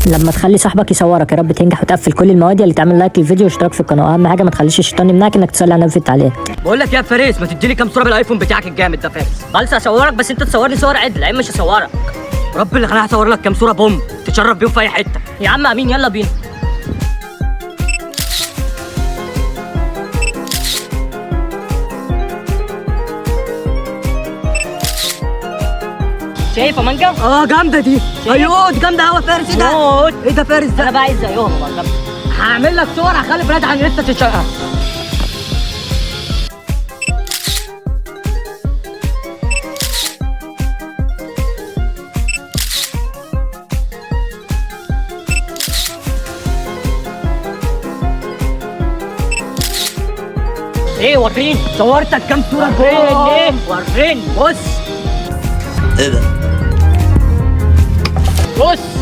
لما تخلي صاحبك يصورك يا رب تنجح وتقفل كل المواد. اللي تعمل like للفيديو واشتراك في القناة. اهم حاجة ما تخليش الشيطان يمنعك انك تصلي على النبي في التعليقات. بقول لك يا فارس، ما تديني كام صوره بال iPhone بتاعك الجامد ده. فارس خالص هصورك، بس انت تصورني صور عدل، عيب مش هصورك. رب اللي خلاني هصور لك كام صوره بوم تتشرف بيهم في اي حتة. يا عم امين، يلا بينا. شايف يا مانجا؟ اه جامدة دي. ايوه دي جامدة قوي يا فارس. ايه ده؟ موت. ايه ده فارس ده؟ انا بقى عايز زيهم بقى. هعمل لك صور هخلي بلاد عن لسه تتشقى. ايه وريني؟ صورتك كام صوره وريني ايه؟ وريني. بص ايه ده؟ بص.